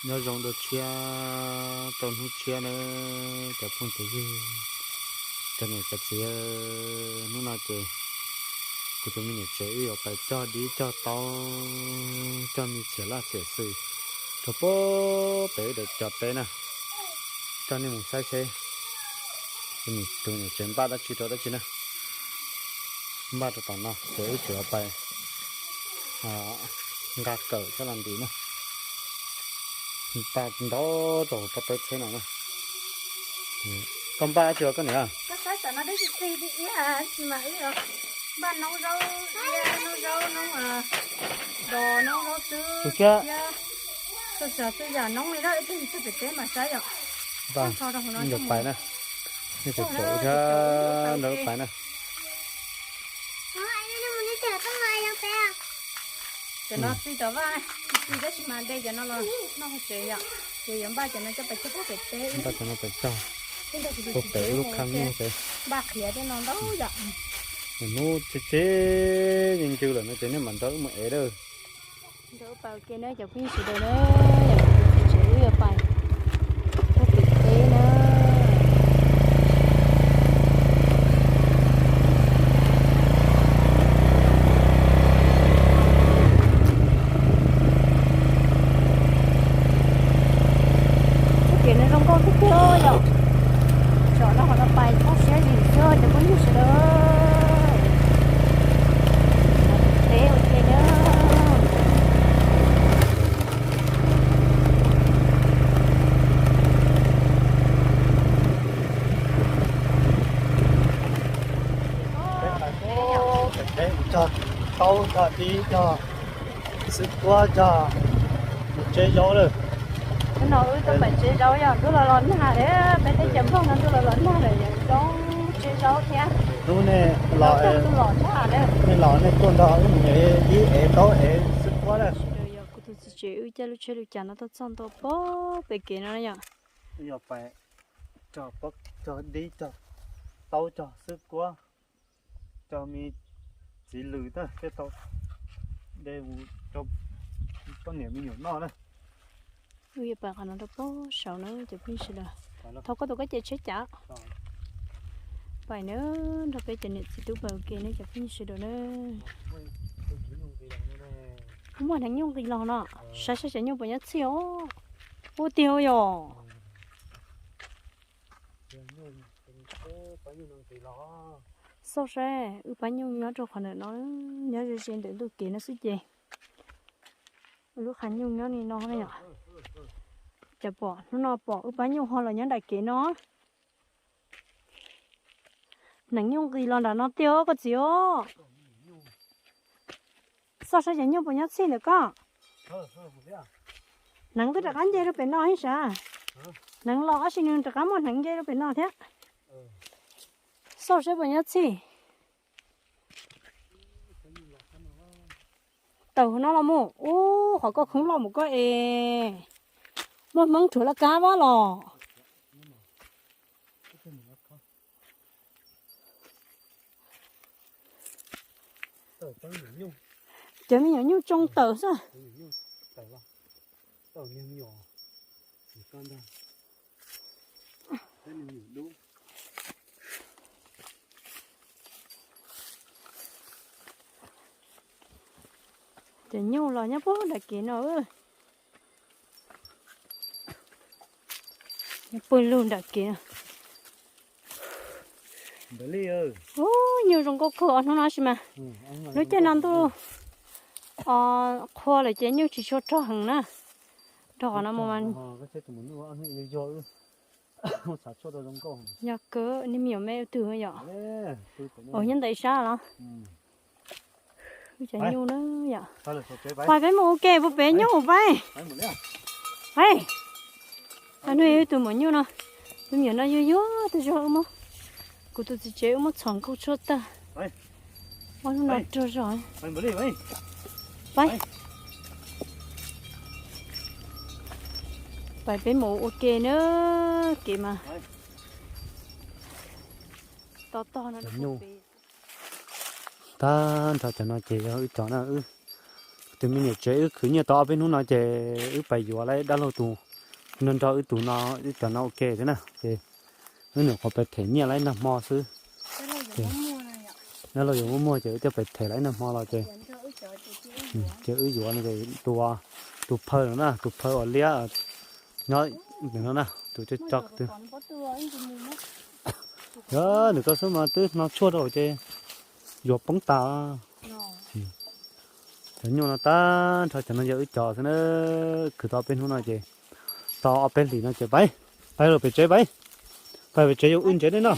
Nyob zoo dua tshiab rau hnub tshiab nawb cov phooj cov ywg, cov niam cov txiv. Hnub no ces kuv tus me niam tsev wb yuav pais cog dib cog taub, cog me txiam laj txiam xwm rau pem wb daim cov teb na, coj nej mus saib seb tus niam tsev npaj dab tsi rau dab tsi na. Npaj rau tom no ces wb tseem yuav pais nqa kawm coj los ntim na. Npaj ntau rau hauv pob tawb tsheb no na. Koj npaj dab tsi os koj niam? Npaj noob zaub, noob zaub, noob dos, noob zaub twb thiab, txhua tsav txhua yam noob li na, ib pliag txog pem teb mas saib yom. Npaj, yuav pais na, nej tseem caum thiab nrog wb pais na. Cov no txij tom vaj, txij tab sis mas de cov no los noj hauv tsev yom, ces yuav npaj cov no coj pais cog puag pem teb, npaj cov no pais cog puag pem lub khab nyuj tsev. Npaj qhiav tej no ntau yom. Hnub tshiab tshiab yeej ncw lawm no ces nej mam nrog wb mus ev lawm. Nrog wb pais ua ke na cov phooj ywg sawv daws na, yog kuv tus txiv tsev wb yuav pais puag pem teb na. Txoj kev no zoo nkauj tiag tiag yom. Tsom no ho no pais txhob siab zim xwb cov phooj ywg sawv daws. Teb ua ke na. Cog taub, cog dib, cog xwb kuab, cog mus tseb zaub lawm. Hnub no wb tuaj pais tseb zaub yog ntuj los los nag lawm, peb teb chaws Nplog no ntuj los los nag lawm yog zoo tseb zaub thiab. Hnub nej los, nej los nej tuaj nrog wb mus ev dib ev taub ev xwb kuab na. Yog kuv tus txiv tsev wb caij lub tsheb lub cas no tuaj txog ntua puag pem kev no yom. Wb yuav pais cog pob, cog dib, cog taub, cog xwb kuab, cog me txiv lws thiab, thiaj tau de mus rau poj niam me nyuam noj na. Wb yuav pais qhov no rau puag saud na cov phooj ywg sawv daws. Thov koj tus koj cev tsheb cas. Pais na, nrog peb cov niam txiv tub pais ua ke na cov phooj ywg sawv daws na. Muaj hneev nyuj nqis los no, saib saib cov nyuj puas nyob txhij os. Ua tiag yom. Xauj saib wb pab nyuj nyob rau qhov ntawm no, nyob ze ze ntawm ntuj kev no xwb ces. Wb lub qhov nyuj nyob li no na yom. Cas pom hnub no pom wb pab nyuj ho los nyob nram kev no. Hneev nyuj nqis los nram no tiag koj txiv os. Xauj saib cov nyuj puas nyob txhij ntawm koj. Hneev twb rov qab nce rau pem no ib sav. Hneev los tab sis nws rov qab muaj hneev nce rau pem no thiab. Xauj saib puas nyob txhij. Tawm hauv no los mus, ub, qhov koj khoob loj mus koj es. Muaj hmoob rhuav laj kab vab los. Cov me nyuam nyuj tsoo tawm xwb. Cov nyuj los nyob puag nram kev no. Nyob puag lug nram kev. Ub, nyuj zoo nkauj kawg os hnub no sis mas. Lub caij no ntuj qhua lawm ces nyuj tsis tshua rog heev na. Rog qhov no mus mas. Yog kawg nej me nyuam me ib tug yom. Ua nyob ntawm ib sab los. Wb cov nyuj na yom. Pais peb mus ua ke puag pem nyuj pais. Pais. Hnub wb tus maum nyuj no, tus me nyuam no yuag yuag tas zog wb muab, kuv tus txiv tsev wb muab txhom nkaug tshuaj tag. Ua hnub no rog zog. Pais. Pais peb mus ua ke na, kev mas to tog no. Tag nrho cov no ces yog wb cov na, wb Tus me niam tsev wb khwv nyiaj tau ob peb hnub no ces wb pais yuav lawm dab laug tus, nrog nrog wb tus no, wb cov no ua ke thiab na ces wb nyuam qhuav pais them nyiaj lawm nag hmo xwb. Dab laug yuav muaj muag ces wb thiaj pais them lawm nag hmo los ces, ces wb yuav no ces tus, tus phaw no na, tus phaw uas liab nyob ntawm no na, tus coj coj twg. Yog nws koj xub mas twb hno tshuaj rau ces yuav poob tas. Cov nyuj no tag nrho cov no yog wb cov xwb na. Khwv tau peb hnub no ces, tau ob peb hlis no ces pais, pais lawm pem tsev pais, pais pem tsev yuav wb ntsev nej no.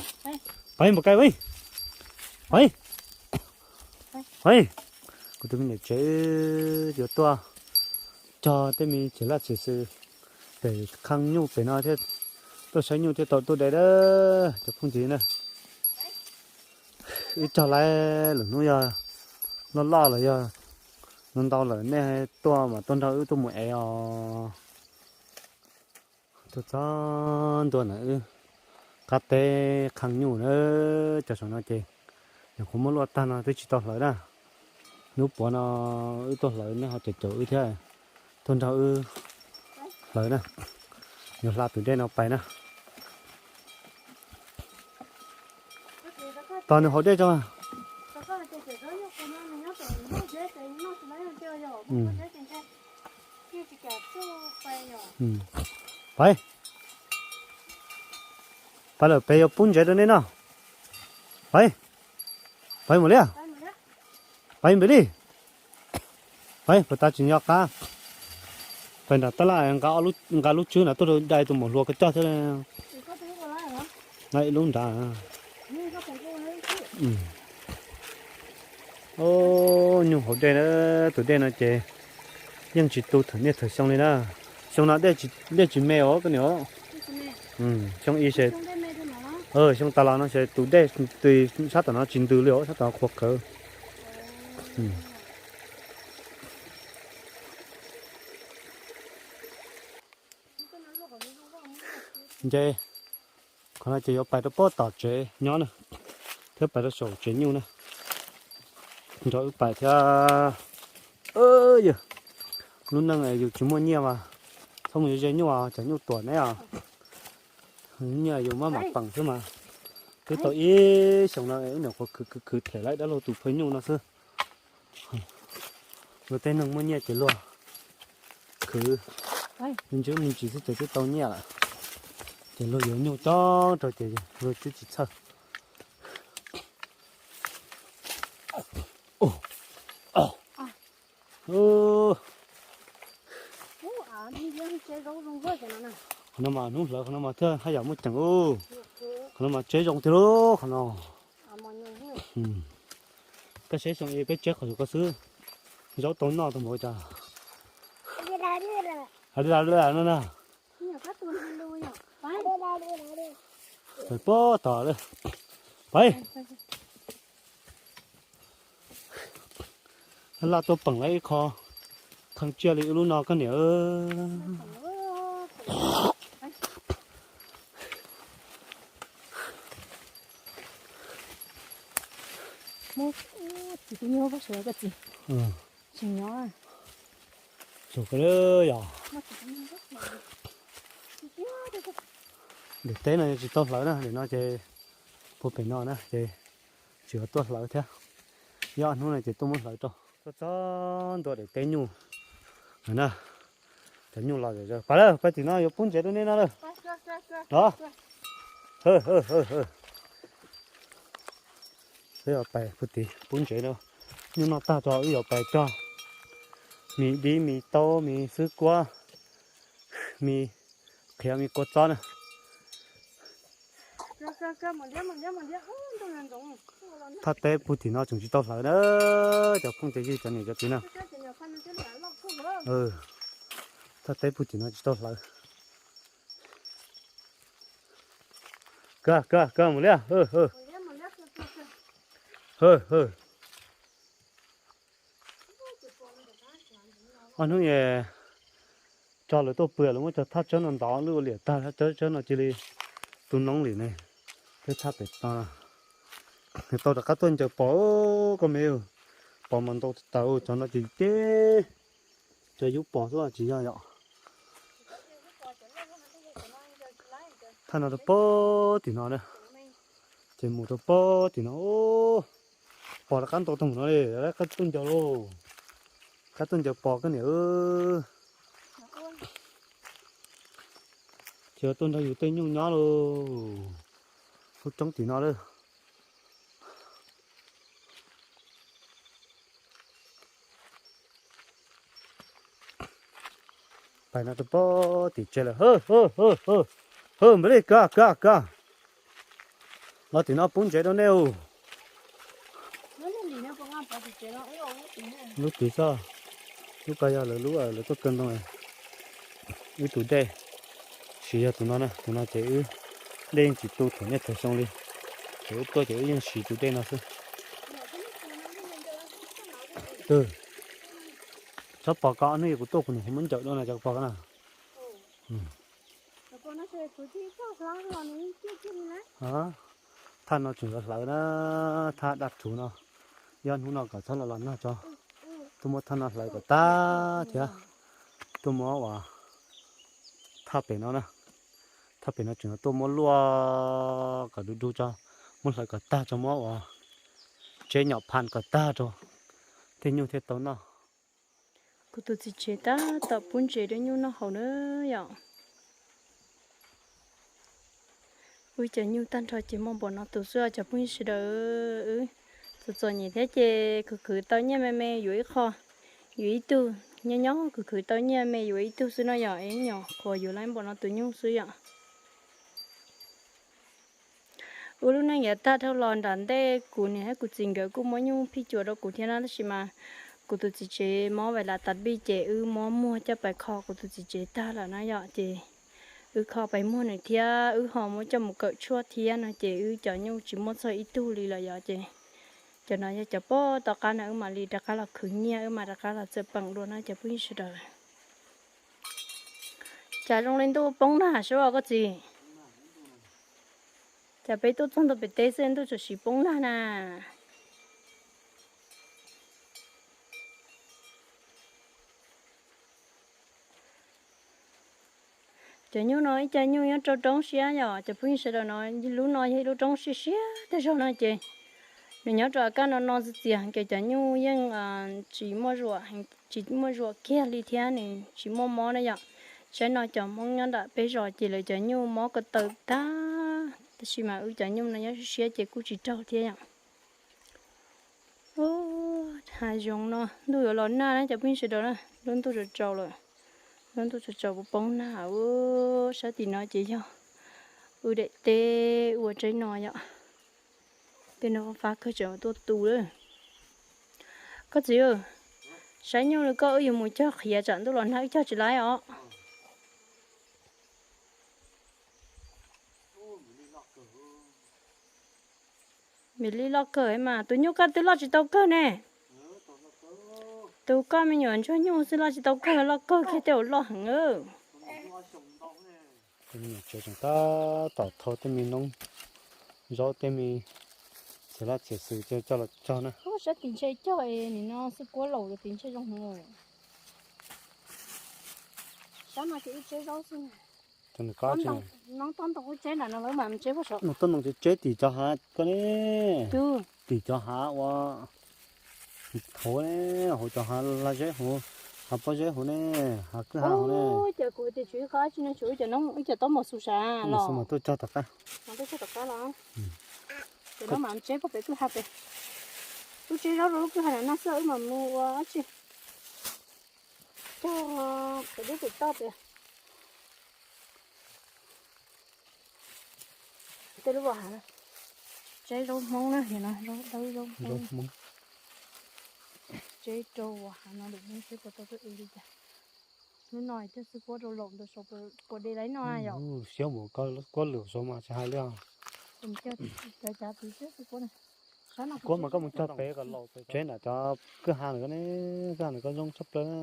Pais npaum kai pais, pais, pais. Kuv tus me niam tsev yuav tuaj cog tej me tsev laj tsev xwm pem khaj nyuj pem no thiab, tuaj saib nyuj thiaj tau tuaj de dab cov phooj ywg na. Wb cog lawm lwm hnub yog loj loj los yog ntau ntau lawm nej tuaj mas tuaj nrog wb tuaj mus ev os. Tuaj txog ntua ntawm wb qab teb khaj nyuj na, cov saum no ces nyuam qhuav muab luaj tag no twb tsis tau hlawv na. Hnub puav no wb tuaj hlawv nej ho caum caum wb thiab, tuaj nrog wb hlawv na. Yuav hla tus dej no pais na. Tos nws haus dej tso. Pais, pais lawm pem yuav pub ntsev rau nej noj. Pais, pais mus li. Pais npem li. Pais puas tas tsis nco qab. Pais nram tab laj nqa lub tswb na tuaj rau dai tus maum hluas ko coj thiab. Ib lub nrad. Nyuj haus dej na, tus dej no ces yeej tsis tu thawm niaj thawm xyoo li na. Xyoo no dej tsis me os koj niam. Xyoo ib, xyoo tas los no ces tus dej tws sab tom no tsis ntws li os, sab tom qhuav qhawv. Nce, qhov no ces yuav pais rau pob tom tsev nyob na, thiab pais rau saum tsev nyuj na, nrog wb pais thiab. Yog lub neej yus tsis muaj nyiaj mas txhob mus yuav ze nyuj, cov nyuj tuam neb os. Nyiaj yus maj mam peem xwb mas. Twb tau ib xyoos no wb nyuam qhuav khwv khwv khwv them lawm dab laug tus phawj nyuj no xwb. Luag tej neeg muaj nyiaj ces luag khwv me ntsis me ntsis xwb ces twb tau nyiaj lawm. Ces luag yuav nyuj coob rau ces luag twb tsis txhawj. Qhov no mas hnub hlawv qhov no mas thiaj haj yam muaj ceem ub. Qhov no mas tsev zoo tiag lauj qhov no. Koj saib xyoo ib peb tseb qhov yus ko xwb, zaub tau noj tau npaum cas. Hais li no na. Pais pob tom lawm. Pais. Laj tuaj peem lawm ib qho, kheej tsiaj li wb lub no koj niam. Daim teb no tsis tau hlawv na, daim no ces puag pem no na ces tsis tuaj hlawv thiab. Ib ob hnub no ces tuaj muab hlawv rau. Tuaj txog ntua daim teb nyuj na, cov nyuj los zom zaws. Pais lawm, pais tim no yuav pub ntsev rau nej noj lawm. Los. Peb yuav pais puag tim pub ntsev na. Nyuj noj tag tso wb yuav pais cog mis dib mis taub mis xwb kuab, mis qhiav mis kua txob na. Thaj teb puag tim no tseem tsis tau hlawv na, cov phooj cov ywg cov niam cov txiv na. Thaj teb puag tim no tsis tau hlawv. Kawg kawg kawg mus liab. Ob hnub es cog lawv tuaj pw lawv muab cov thaj tsawb no ntov lwj ua liam tag, thaj tsawb tsawb no cia li tu noob li ne. Peb thaj pem no tau rov qab tuaj ncaws pom koj me, Pos mas ntau tas tas, cov no ces ceb, cov yub pos xwb tsis yog yom. Thaj no rau pog tim no na, ces mus rau pog tim no. Pos rov qab ntau tag mus no li, qab tuaj ncaws lauj, qab tuaj ncaws pos koj niam. Ces tuaj nrog yus tej nyuj nyob lauj, lub roob tim no lawm. Pais no rau pog tim tsev lawm. Hwb, npam li, kag kag kag, los tim no pub ntsev rau nej os. Lub tid xwb, lub ko yog lawv lub, lawv tuaj kaw ntoo, wb tus dej siv yog tus no na, tus no ces wb dej yeej tsis tu thaum niaj thaum xyoo li, ces wb tuaj ces wb yeej siv tus dej no xwb. Tsob pos ko ob hnub kuv tuaj kuv niam muab ncawm dua no cov pos ko na. Thaj no tseem yuav hlawv na, thaj daj rhuv no, yog hnub no kom txhob los los nag tso, tuaj muab thaj no hlawv kom tag thiab, tuaj muab ua thaj pem no na, thaj pem no tseem tuaj muab luaj kom du du tso, muab hlawv kom tag tso, muab ua tseb nyom phaj kom tag rau, tej nyuj thiaj tau noj. Kuv tus txiv tsev tab tom pub ntsev rau nyuj noj haus na yom. Wb cov nyuj tag nrho ces muaj npaum no tus xwb os cov phooj ywg sawv daws. Txom txom nyem thiab ces khwv khwv tau nyiaj me me yuav ib qho, yuav ib tug, nyob nyob khwv khwv tau nyiaj me yuav ib tug xwb no yom, es nyuam qhuav yuav lawm npaum no tus nyuj xwb yom. Ua lub neej yav tag dhau los nram ntej kuv niam thiab kuv txiv nkawd kuj muab nyuj phij cuam rau kuv thiab na, tab sis mas kuv tus txiv tsev mob vais las tas npij ces wb muab muag coj pais kho kuv tus txiv tsev tag lawm na yom, ces wb kho pais muag nws thiab wb ho muab coj mus kawm tshuaj thiab no ces wb cov nyuj tsis muaj txog ib tug li lawm yom, ces cov no yog cov pog tom qab no wb mam li rov qab los khwv nyiaj wb mam rov qab los txawm peem dua na cov phooj ywg sawv daws. Cas zoo li ntuj poob nag sub koj txiv? Cas peb tuaj txog ntua pem teb xwb ntuj txawm siv poob nag na. Cov nyuj no ib co nyuj nyob rau roob siab yom cov phooj ywg sawv daws, no lub no yog ib lub roob siab siab tej zaug no ces nws nyob rau kaj no no txias txias ces cov nyuj yeej tsis muaj zuam, tsis muaj zuam kiag li thiab nws tsis muaj mob na yom. Saib no cov Hmoob nyob nram peb zos ces lawv cov nyuj mob ko taw tag, tab sis mas wb cov nyuj no nyob siab siab ces kuj tsis raug thiab yom. Hav zoov no ntuj yuav los nag na cov phooj ywg sawv daws na, lub ntuj tsaus tsaus lawm, lub ntuj tsaus tsaus poob nag. Sab tim no ces yog wb daim teb ua tsaib no yom. Tej no fab kawg tseem tuaj tu lawm. Koj txiv, saib nyuj li koj wb yuav mus cog qhiav tsam ntuj los nag wb cog tsis laib os. Vim li loj kawg mas tus nyuj koj twb loj tsis tau kawg ne. Tus koj me nyuam ntsuag nyuj xwb loj tsis tau kawg, loj kawg kiag tej uas loj heev. Tus me nyuam tsev tseem tab tom thau tej me noob zaub tej me txiv laj txiv xwm coj los cog na. Sab tim ntshe cog es nim no xwb kuab laus tim ntshe zoo heev. Sab no ces ib tseb zaub xwb. Noob toj ntoo ib tseb nram no lawv mam tseb. Noob toj ntoo ces tseb tim cov hav ko ne. Tim cov hav ua hauv ne, hauv cov hav laj zeb hauv, hav pob zeb hauv ne, hav kwj ha hauv ne. Ces kuv tias tshuav ib qho dab tsi no, tshuav ib cov noob, ib cov taub mos xus sav los mas tuaj cog tom qab. Mas tuaj cog tom qab los. Ces no mam tseb puag pem kwj ha pem. Wb tseb zaub rau lub kwj ha na xwb wb mam mus ua dab tsi. Cog qhwv dub qhwv toj pem. Tej lub hav no tseb zaub Hmoob na, zaub Hmoob. Tseb rau hav no lwm hnub seb puas tau tuaj ev li cas. Hnub no cog xwb kuab rau laus ntawd saud puas de laib no yom. Siab mus kuab lwm saud mas tsis hais li os. Kuab mas koj mus cog pem kom laus pem tseb nram cov kwj ha ntawd ne, kwj ha ntawd koj zoo tshaj plaws na.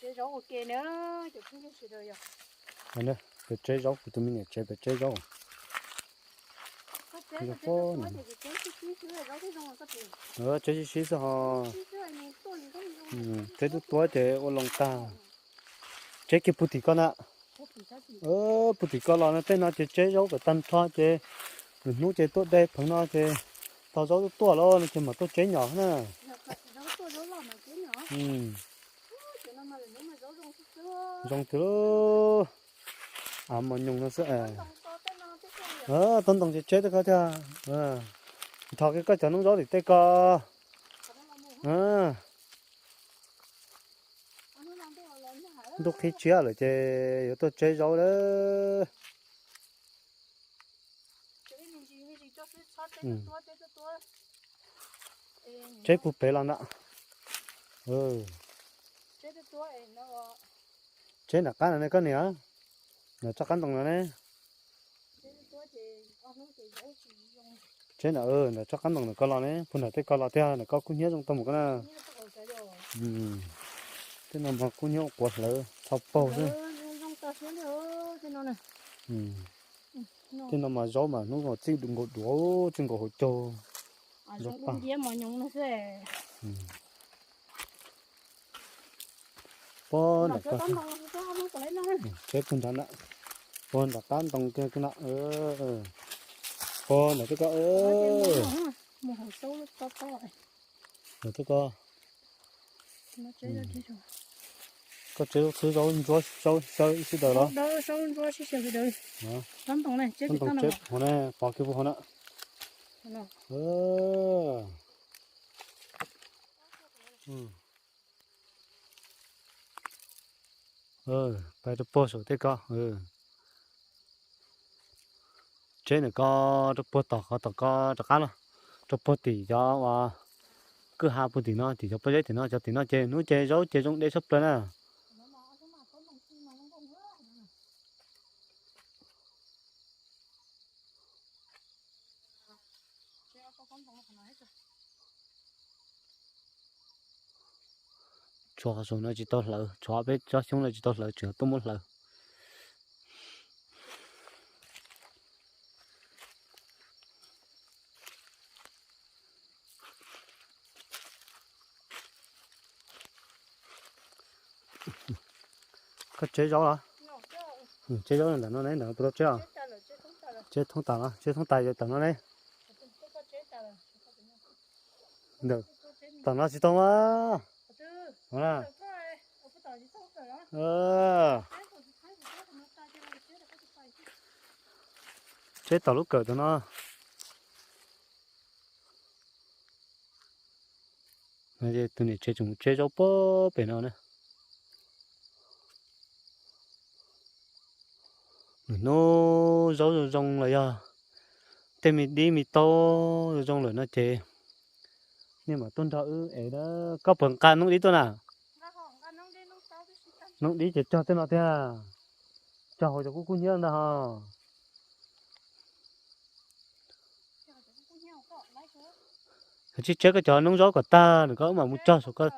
Pem tsev zaub kuv tus me niam tsev pem tsev zaub. Tsev sib sib xwb ho. Tsev tuab tuab ces ua loo tag. Tsev kiag puag tim ko na. Puag tim ko los no tej no ces tsev zaub kom tag nrho ces lwm hnub ces tuaj de pheev no ces tau zaub tuaj tuaj los no ces mam tuaj tsev nyom na. Zoo tiag. Av mos nyoos no xwb. Tau ntoo ces tsev tej ko thiab. Nrho kiag koj cov noob zaub tim tej ko. Ntuj qhib tshiab lawm ces yuav tuaj tsev zaub lawm. Tsev puag pem los ntag. Tsev nram qab no ne koj niam, nram tsob qab ntoo no ne. Tsev nram, nram tsob qab ntoo ntawm ko los ne, puag nram tej ko los tiag, nram ko kub hnyiab zoo tau mus ko na. Tej no mas kub hnyiab ua quav hlawv txhua paug xwb. Tej no mas zaub mas hnub no txij nkaus duav, txij nkaus hauv caug. Zaub paj. Puag nram ko, tsev puag nram na, puag nram qab ntoo kiag na, puag nram tej ko. Nram tej ko. Koj tsev xwb zaub ntsuab zaub xyaw sib daws los? Qab ntoo tsev hov na, pov kiag puag hov na. Pais rau puag saum tej ko. Tsev ntawm ko rau puag tom ko, tom ko rov qab los, rau puag tim cov uas kwj ha puag tim no, tim cov pob zeb tim no, cov tim no ces hnub ces zaub ces zoo deb tshaj plaws na. Tshuav qhov saum no tsis tau hlawv, tshuav peb tsob xyoob no tsis tau hlawv, tseem tuaj muab hlawv. Koj tsev zaub los? Tsev zaub ntawm no ne, ntawm no puas tau tsev os? Tsev thoob tas los, tsev thoob tas yog tom no ne. Ntawm tom no tsis tau mas. Tsev tom lub kawm tom no. Tus niam tsev tseem tsev zaub puag pem no na. Nws hnub zaub zoo zoo los yog tej me dib me taub zoo zoo lawm no ces nej mam tuaj nrog wb es na. Koj puas nqa noob dib tuaj na? Noob dib ces cog tej no tiag, cog hauv cov kub kub hnyiab ntag ho. Tsis tseb koj cov noob zaub kom tag nws koj wb mam mus cog saum koj.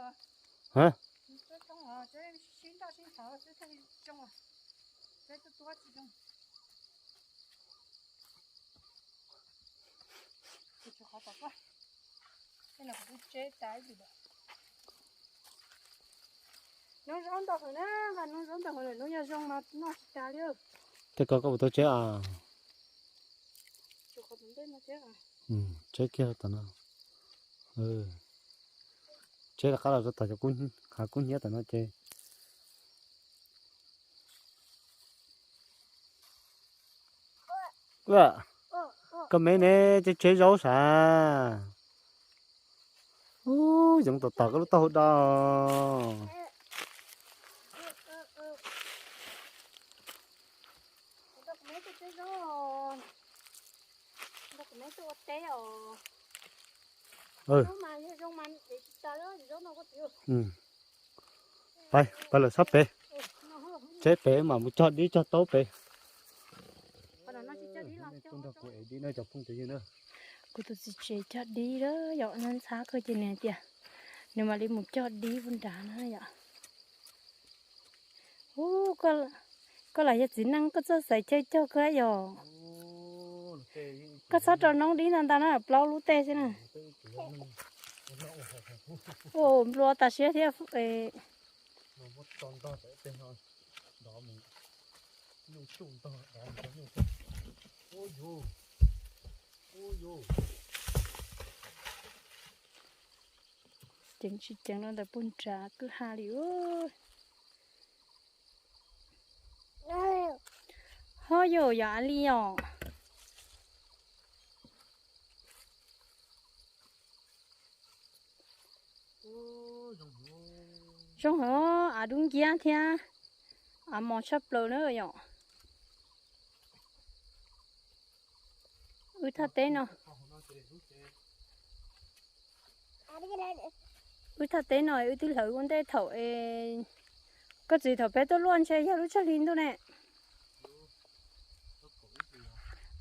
Tej ko koj puas tau tseb a? Tseb kiag tom no. Tseb rov qab los rau tom cov kub hnyiab tom no ces. Koj me ne, tseb tseb zaub sav. Ub, yoov tom tom koj lub taub hau do. Pais, pais lawm sab pem. Tseb pem mam mus cog dib cog taub pem. Kuv tus txiv tsev cog dib lawm yom, nws ntxhab kawg ces nws hais tias nws mam li mus cog dib puag nrad na yom. Ub, koj los yog txiv neej koj txawj xaiv chaw cog kawg yog. Koj txhob rau noob dib ntau ntau na, plaub lub tej xwb na. Ua nplua tas siab thiab. Ceev tsis ceev no ntawm puag nram kwj ha li. Ho yog yog a li os. Zoo heev, av dub nciab thiab av mos tshaj plaws na yom. Wb thaj teb no, wb thaj teb no wb twb hlawv ua ntej thaum es koj txiv thaum peb tuaj luaj ntshe yog lub tsawg hli ntuj ne.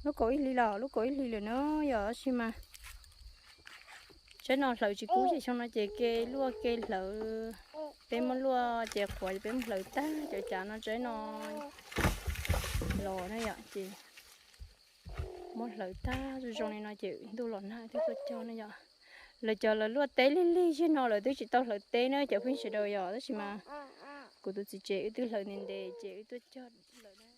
Lub kaum ib hlis los lub kaum ib hlis lawm no yog tab sis mas tsaib no hlawv tsis kub ces xyoo no ces ke luaj ke hlawv. Peb muab luaj ces qhuav ces peb muab hlawv tag cov cav no tsaib no los na yom ces muab hlawv tag zoo zoo li no ces ntuj los nag twb tuaj cog na yom. Lawv cov lawv luaj teb lig lig zig no lawv twb tsis tau hlawv teb na cov phooj ywg sawv daws yom tab sis mas kuv tus txiv tsev wb twb hlawv ntev ntev ces wb tuaj cog lawm na.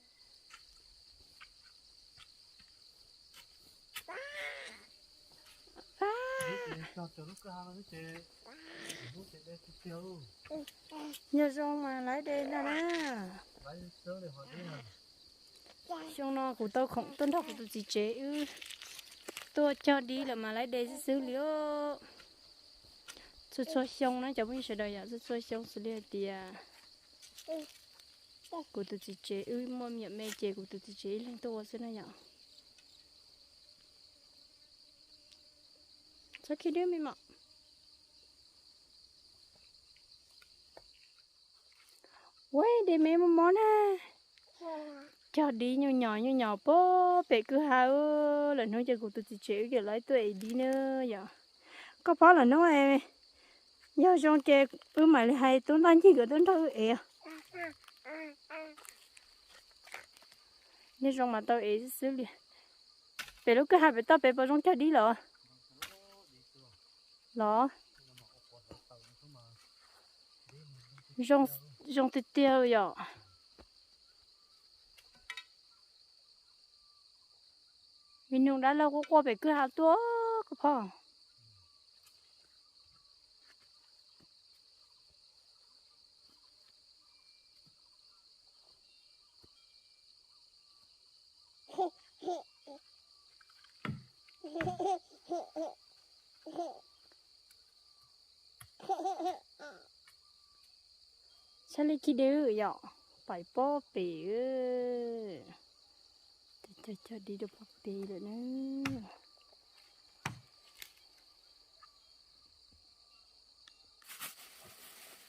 Yog zoo mas laiv de ntag na. Xyoo no kuv tau khoom tuaj nrog kuv tus txiv tsev wb tuaj cog dib lawm mas laiv de xwb xwb li. Txhua txhua xyoo na cov phooj ywg sawv daws yom, txhua txhua xyoo xws li hais tias kuv tus txiv tsev wb muaj me nyuam me ces kuv tus txiv tsev ib leeg tuaj ua xwb na yom. Txhob khib dwb me mom. Ua de me mob mob na. Cog dib nyuj nyos nyuj nyos puag pem kwj ha. Lwm hnub ces kuv tus txiv tsev wb yuav laiv tuaj ev dib na yom. Koj paub lwm hnub yog zoo ces wb mam li hais tub ntaj ncig nkawd tuaj nrog wb ev. Nyob zoo mas tau ev xwb xwb li. Pem lub kwj ha pem toj pem puas zoo cog dib los? Los zoo, zoo tiag tiag yom. Me noog dab laug quaj quaj pem kwj ha tuaj koj phob. Txhaj li khib dwb yom, pais puag pem. Cog cog dib rau puag pem lawm na.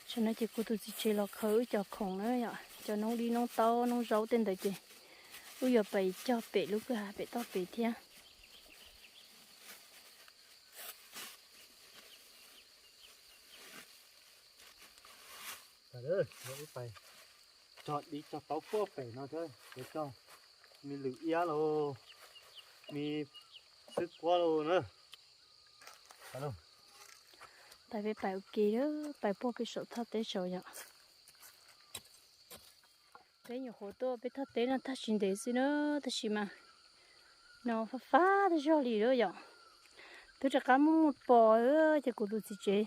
Tam no ces kuv tus txiv tsev los khaws wb cov khoom na yom, cov noob dib noob taub noob zaub tej ntawd ces wb yuav pais cog pem lub kwj ha pem toj pem thiab. Cog dib cog taub puag pem no thiab, cog me lwm iab los me xwb kuab los na. Tais peb pais ua ke, pais puag peb saum thaj teb saud yom. Peb nyuam qhuav tuaj peb thaj teb no tag tsis ntev xwb na, tab sis mas no fab fab tas zog li lawm yom. Twb rov qab muaj pos ces kuv tus txiv tsev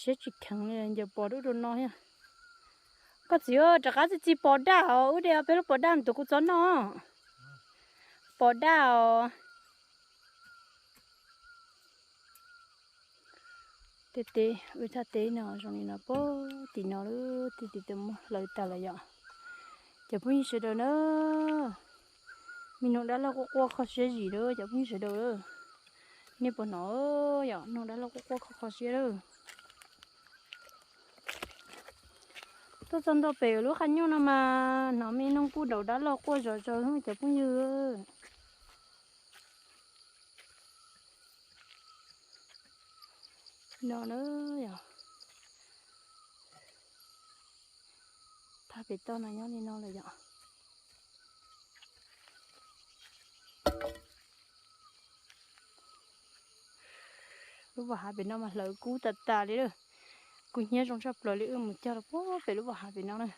siab tsis kheev li, ncaws pos dub rau no thiab. Koj txiv, rov qab txi txi pos daj os, wb de peb lub pos daj mus tuav kuv txob noj. Pos daj os. Tej teb, wb thaj teb no zoo li no puag tim no lawm, tej tim tau muab hlawv tas lawm yom. Cov phooj ywg sawv daws na, me noog dab laug quaj quaj kho siab zim lawm cov phooj ywg sawv daws. Nej puas hnov yom, noog dab laug quaj quaj kho kho siab lawm. Tuaj txog ntua pem lub qab nyuj no mas hnov me noog kuj daus dab laug quaj zom zaws cov phooj ywg. No na yom. Pem toj no nyob li no lawm yom. Lub pas hav pem no mas hlawv kub tas tas li lawm. Kub hnyiab zoo tshaj plaws li, wb mus cog rau puag pem lub pas hav pem no na.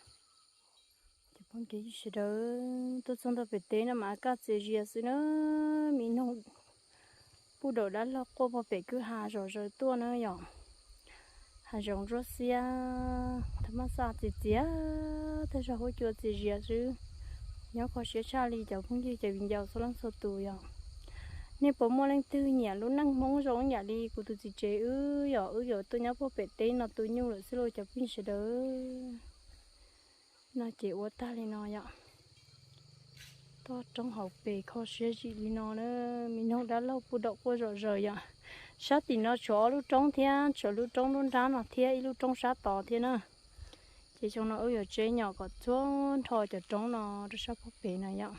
Cov phooj ywg sawv daws, tuaj txog ntua pem teb no mas kaj txias zias xwb na. Me noog puj daum dab laug quaj puag pem kwj ha zom zaws tuaj na yom. Hav zoov ntsuab xiab, thaj maj xaj txias txias, tej zaum huab cua txias zias xwb. Nyob kho siab tshaj li cov phooj ywg cov viv ncaus txhua leej txhua tus yom. Nej puas muaj leej twg nyiam lub neej Hmoob zoo yam li kuv tus txiv tsev wb yom, wb yuav tuaj nyob puag pem teb no tu nyuj lawm xwb lauj cov phooj ywg sawv daws. No ces ua tag li no yom. Toj roob hauv pes kho siab zim li no na, me noog dab laug puj daum quaj zom zaws yom. Sab tim no tshuav ob lub roob thiab, tshuav lub roob nruab nrab no thiab ib lub roob sab tod thiab na. Ces xyoo no wb yuav tseb nyom kom txhua nrho cov roob no rau sab puag pem no yom.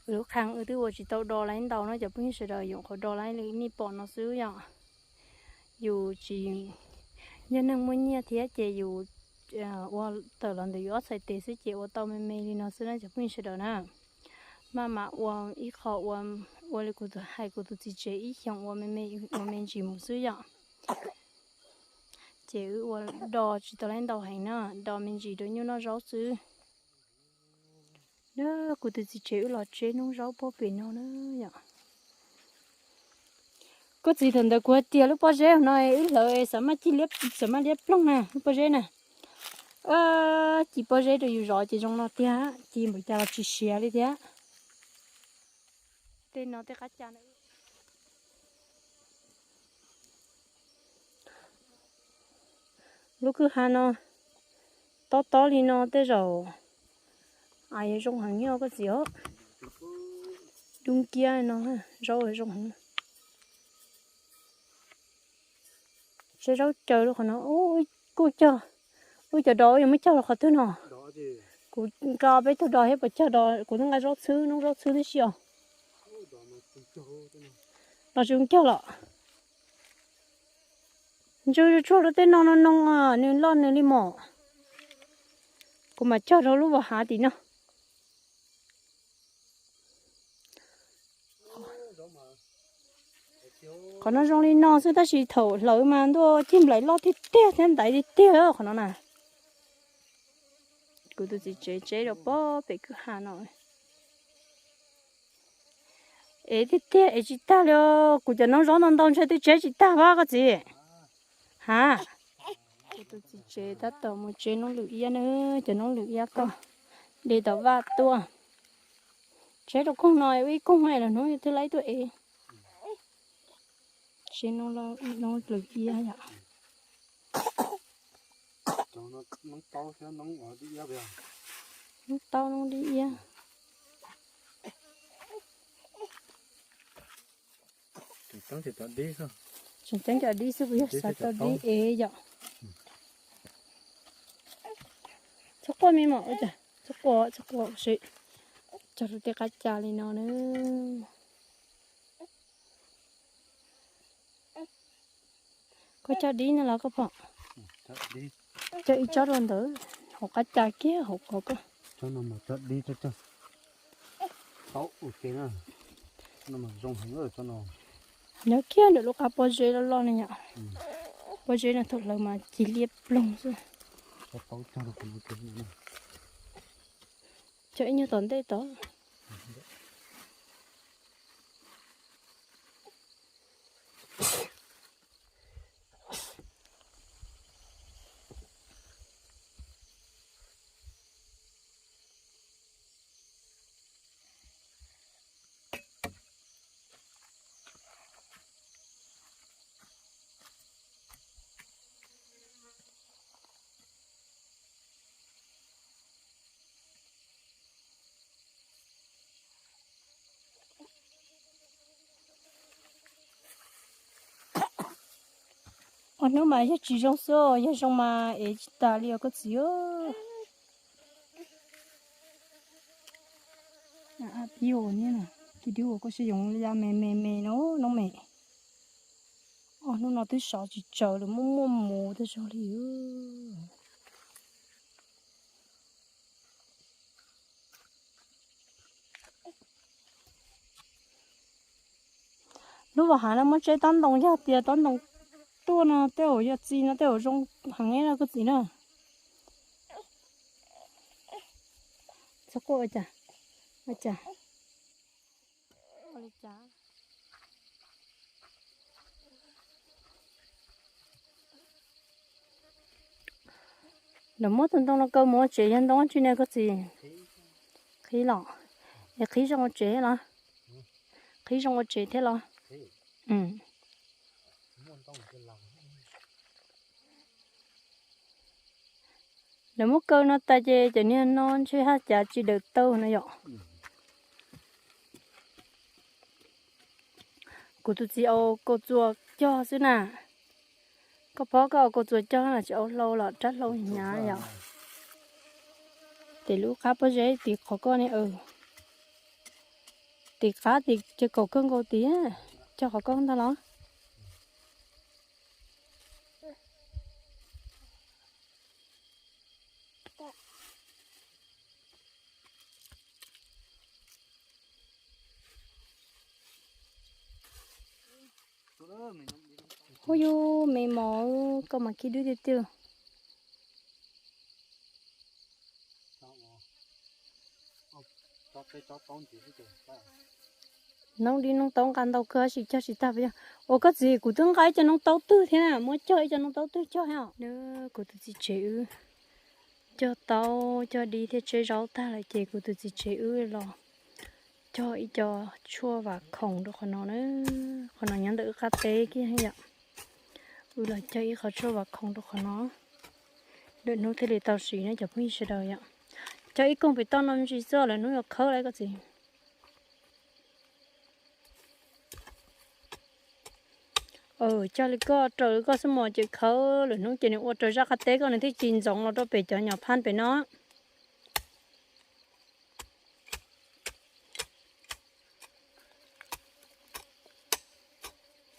Wb lub qhee wb twb ua tsis tau do laib ntau no cov phooj ywg sawv daws, yuav qhuav do laib li nej pom no xwb yom. Yus tsis yog neeg muaj nyiaj thiab ces yus ua tawm los ntawm yus ob txhais tes xwb ces ua tau me me li no xwb na cov phooj ywg sawv daws na. Maj mam ua ib qho ua, ua li kuv hais kuv tus txiv tsev ib xyoos ua me me, ua me ntsis mus xwb yom. Ces wb ua do tsis tau laib ntau heev na, do me ntsis rau nyuj noj zaub xwb. Kuv tus txiv tsev wb los tseb noob zaub puag pem no na yom. Koj txiv, thaum ntawd kuv hais tias lub pob zeb no wb hlawv xav maj ci, xav maj liab ploog na lub pob zeb na. Ci pob zeb rau yus zov ces zoo no tiag, ci npaum cas los tsis siav li thiab. Tej no tej qab cas na. Lub kwj ha no tob tob li no tej zaum a yuav zoo heev nyob koj txiv os. Dub kiab no, zaub zoo heev. Seb zaub caw lub qhov no, kuj cog, lub cov dos yuav muab cog los qhov twg no. Kuv nqa peb tug dos thiab puas cog dos, kuv twb nqa zaub txhwb, noob zaub txhwb tib si os. Los tsis cog los. Ntsw tsuag rau tej no no no, nws loj nws li mom. Kuv mam cog rau lub vas hav tim no. Qhov no zoo li no xwb tab sis thaum hlawv mas ntuj, cig nplaim loj tiag tiag thiab ntaiv tiag tiag qhov no na. Kuv tus txiv tsev tseb rau pob pem kwj ha no. Ev tiag tiag, ev tsis tag li. Kuv cov noob zaub ntau ntau ntshe twb tseb tsis tag vab koj txiv. Ha, kuv tus txiv tsev tab tom mus tseb noob lwm iab na, cov noob lwm iab koj de tom vaj tuaj. Tseb rau koog no ua ib koog los hnub twg laib tuaj ev. Tseb noob lwm iab yom. Noob taub noob dib iab. Tseem ceeb cov dib xwb, kuv yog xav tau dib ev yom. Txhob quaj me mom, txhob quaj, txhob quaj, cog rau tej qab cas li no na. Koj cog dib no los koj pom? Cog ib tsob rau ntawd, hauv qab cas kiag hauv ko koj. Nyob kiag ntawm lub qab pob zeb loj loj ne yom. Pob zeb no thaum hlawv mas ci liab ploog xwb. Cog ib nyuag tom ntej tod. Ua hnub mas yog tsis zoo xwb, yog zoo mas ev tsis tas li os koj txiv. Pib ua ni, koj sib yoov ya me me me no noob me. Ua hnub no twb sov tsis tsaws lawm, muaj muaj mus tej zog li. Lub vas hav no muab tseb tob ntoo, yog tias tob ntoo tuaj no tej zaum yog txi no tej zaum zoo heev no koj txiv na. Txhob quaj ua cas, ua cas. Lawv muab tus ntoo no kaw mus ua tsev yog ntoo tsi ne koj txiv? Qhib los? Es qhib zoo ua tsev los? Qhib zoo ua tsev thiab los? Lawv muab kaw no tas ces cov niag no ntshe haj cav tsis dawm taw no yom. Kuv tus txiv au kaus txuas cog xwb na. Koj phob koj au kaus txuas cog los tsis au hlau los rab hlau hnyav yom. Ces lub qab pob zeb tim qhov koj ne, tim qab tim ces kaum kawg nkaus tid, cog qhov koj ntag los. Ub yus me mos, koj mas khib dub tiag tiag. Noob dib noob taub nqa ntau kawg tab sis cog tsis tag. Ua koj txiv, kuv twb nqa ib co noob taub twg thiab na, muab cog ib co noob taub twg cog thiab. Kuv tus txiv tsev wb cog taub cog dib thiab tseb zaub tag lawm ces kuv tus txiv tsev wb los cog ib co tshuaj vam khoom rau qhov no na. Qhov no nyob ntawm wb qab teb kiag yom. Wb los cog ib qho tshuaj vam khoom rau qhov no, lwm hnub thiaj li tau siv ne cov phooj ywg sawv daws yom. Cog ib koog pem toj no me ntsis xwb lwm hnub yuav khawb lawm koj txiv. Cog li koj raws li koj xwb mos ces khawb lwm hnub ces nws ua raws zaj qab teb koj nws thiaj ci ntsoov los rau pem cov nyom phaj pem no.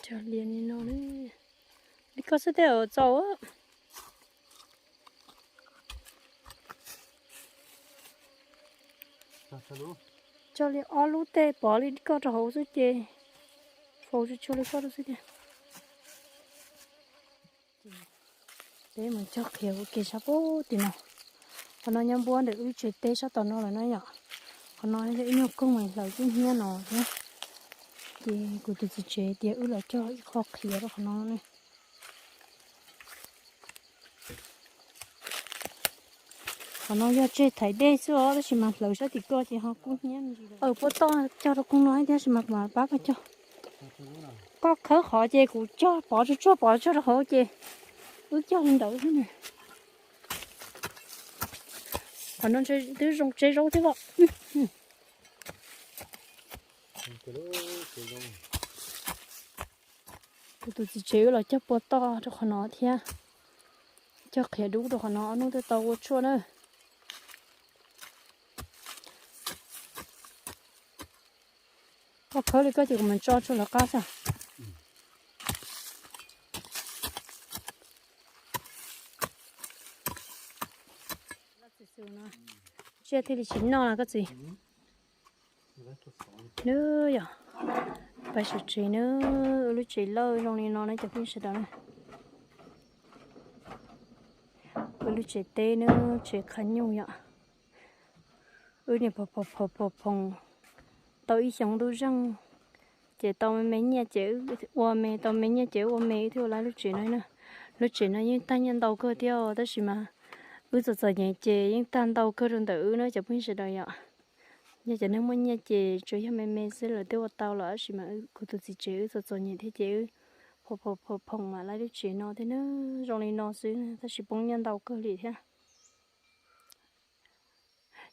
Cog li no, li koj xwb thiaj txaus. Cog li ob lub tej pov li koj rau hauv xwb ces faus tsuag tsuag li koj rau xwb tiag. Peb mus cog qhiav ua ke sab pem tim no. Qhov no nyob npuab ntawm wb tsev teb sab tom no lawm na yom. Qhov no yog ib nyuag koog hlawv kub hnyiab no thiab. Ces kuv tus txiv tsev tias wb los cog ib qho qhiav rau qhov no ne. Qhov no yog tseg thaiv dej xwb os, tab sis mas hlawv sab tim ko ces ho kub hnyiab me ntsis. Aw, puab toj cog rau koog no thiab tab sis mas kuv mam pab koj cog. Koj khawb qhov ces kuv cog pov tsuag tsuag pov tsuag rau hauv ces wb cog li ntawd xwb na. Qhov no twb zoo tseb zaub thiab os. Kuv tus txiv tsev wb los cog pua toj rau qhov no thiab, cog qhiav dub rau qhov no, ob hnub twb tau ua tshuaj na. Koj khawb li koj ces kuv mus tso tshuaj lawv qab xwb. Tsiaj thiaj li tsis noj na koj txiv. Nws yog pais sawv tsev na, wb lub tsev lawj zoo li no na cov phooj ywg sawv daws na. Wb lub tsev teb na, tsev qhav nyuj yom. Wb niam phom phom phom phom tau ib xyoo ntuj zeeg, ces tau me me nyiaj ces wb ua me, tau me nyiaj ces wb ua me, wb thiaj ua lawv lub tsev no na. Lub tsev no yeej tag nyiaj ntau kawg thiab tab sis mas wb txom txom nyem ces yeej tag ntau kawg rau ntawm wb na cov phooj ywg sawv daws yom. Yog cov neeg muaj nyiaj ces tsuas yog me me xwb lawv twb ua tau los tab sis mas kuv tus txiv tsev wb txom txom nyem thiab ces wb phom phom phom phom mam lawv lub tsev no thiab na. Zoo li no xwb tab sis poob nyiaj ntau kawg li thiab.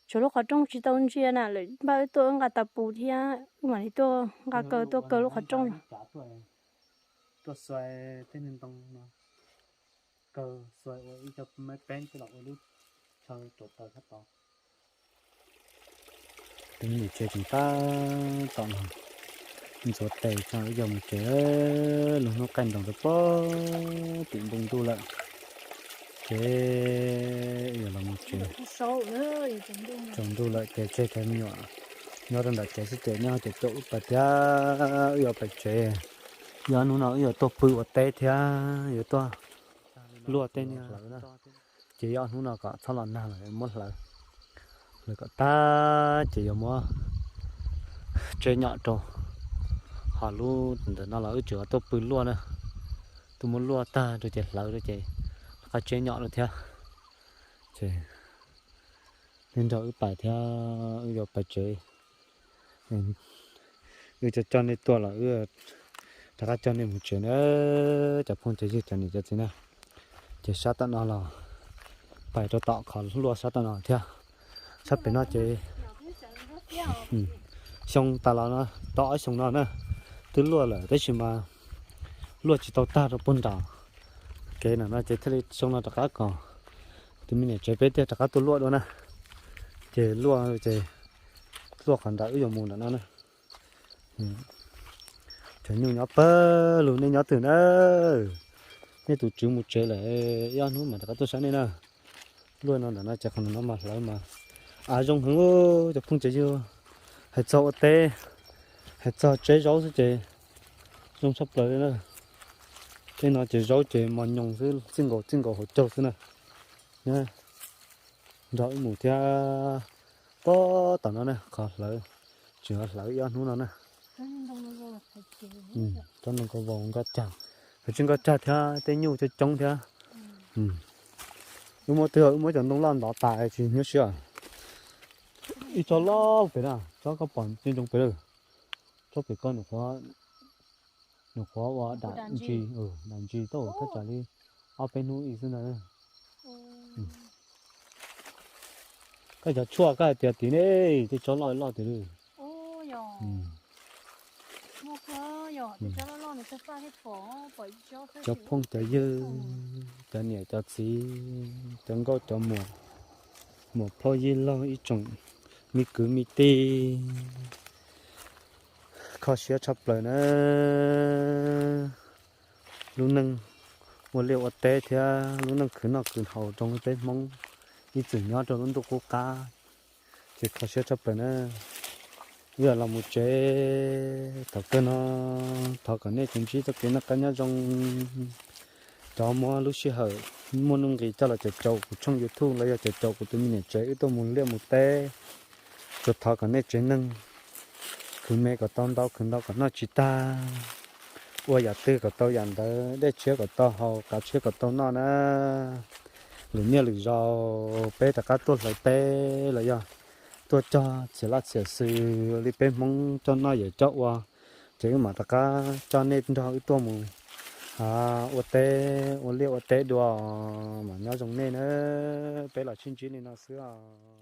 Tsuas lub qhov rooj tsis tau ntsia na, lawv npaj wb tuaj wb nqa tas pus thiab wb mam li tuaj nqa kaw tuaj kaw lub qhov rooj no. Tuaj xuas tej niag ntoo no, kaw xuas ua ib co maiv peeb coj los ua lub chaw rauv taws sab tod. Peb mus tsev tseem tab tom no, ntxuav tes tso ib co mus tsev, lub hnub qaij nroos rau puag tim npoo ntuj lawm. Ces wb yuav los mus tsev, tsaus ntuj lawm ces tseg cov me nyuam nyob rau ntawm tsev xwb ces nyob ces caum wb pais thiab wb yuav pais tsev. Yog hnub no wb yuav tuaj pw ua teb thiab yuav tuaj luaj tej niag hlawv na, ces yog hnub no kom txhob los nag lawm muab hlawv, hlawv kom tag ces yuav muab tseb nyom rau. Ho lub ntawm no los wb tseem tuaj pw luaj na, tuaj muab luaj tag rau ces hlawv rau ces rov qab tseb nyom rau thiab. Ces nej nrog wb pais thiab, wb yuav pais tsev. Wb coj coj nej tuaj los wb rov qab coj nej mus tsev na, cov phooj cov ywg cov niam cov txiv na. Ces sab tom no los pais rau tom qhov luaj sab tom no thiab. Sab pem no ces xyoo tas los no, tau ob xyoos no na, twb luaj lawm tab sis mas luaj tsis tau tag rau puag nram kev no no ces thiaj li xyoo no rov qab kom tus me niam tsev peb thiaj rov qab tuaj luaj dua na. Ces luaj ces luaj qhov nram wb yuav mus nram no na. Cov nyuj nyob pawg lug, nej nyob twg na? Nej tus tswv mus tsev lawm, ib ob hnub mam rov qab tuaj saib nej na. Luaj no ntawm no ces qhov no mas hlawv mas av zoo heev, cov phooj cov ywg. Hais txog ua teb, hais txog tseb zaub xwb ces zoo tshaj plaws li na. Tej no ces zaub ces mos nyoos xwb, txij nkaus txij nkaus hauv caug xwb na. Nrog wb mus thiab. Pob tom no na, qhov hlawv, tseem hlawv ib ob hnub no na. Tsob ntoo kau vau nkoj cag, tsis nkoj cag thiab, tej nyuj coob coob thiab. Wb muab twg, wb muab cov ntoo loj ntov tas tsis nyuaj siab. Ib tsob loj pem na, tsob koj pom ntoo pem lawm. Tsob pem koj nws qhuav ua dam ntsis, dam ntsis tau thaj tsam li ob peb hnub ib xwb ntag. Koj cov tshuaj koj hais tias tim ne, tej tsob loj loj tiag li. Cov phooj cov ywg, cov niam cov txiv, cov nkauj cov muam, muam phauj yij laug ib tsoom me kwv me tij, kho siab tshaj plaws na. Lub neej ua liaj ua teb thiab lub neej khwv noj khwv haus rau peb Hmoob ib txwm nyob rau lub ntuj qub qab, ces kho siab tshaj plaws na. Wb yuav los mus tsev thaum kawg no, thov kom nej tsuas ntsib txoj kev noj qab nyob zoo. Cov muab lub sij hawm muaj nuj nqis coj los caum caum kuv tshooj YouTube los yog caum caum kuv tus me niam tsev wb tuaj mus liaj mus teb, tsuas thov kom nej tsev neeg khwv me kom tau ntau, khwv ntau kom noj tsis tag, ua yam twg kom tau yam ntawd, dej tshiab kom tau haus, qav tshiab kom tau noj na. Lwm niaj lwm zaus peb rov qab tuaj hlawv teb los yog tuaj cog txhiam laj txhiam xws li peb Hmoob coj noj yawm coj ua, ces wb mam rov qab coj nej nrog wb tuaj mus ua teb ua liaj ua teb dua, mam nyob zoo nej na. Peb los sib ntsib li no xwb os.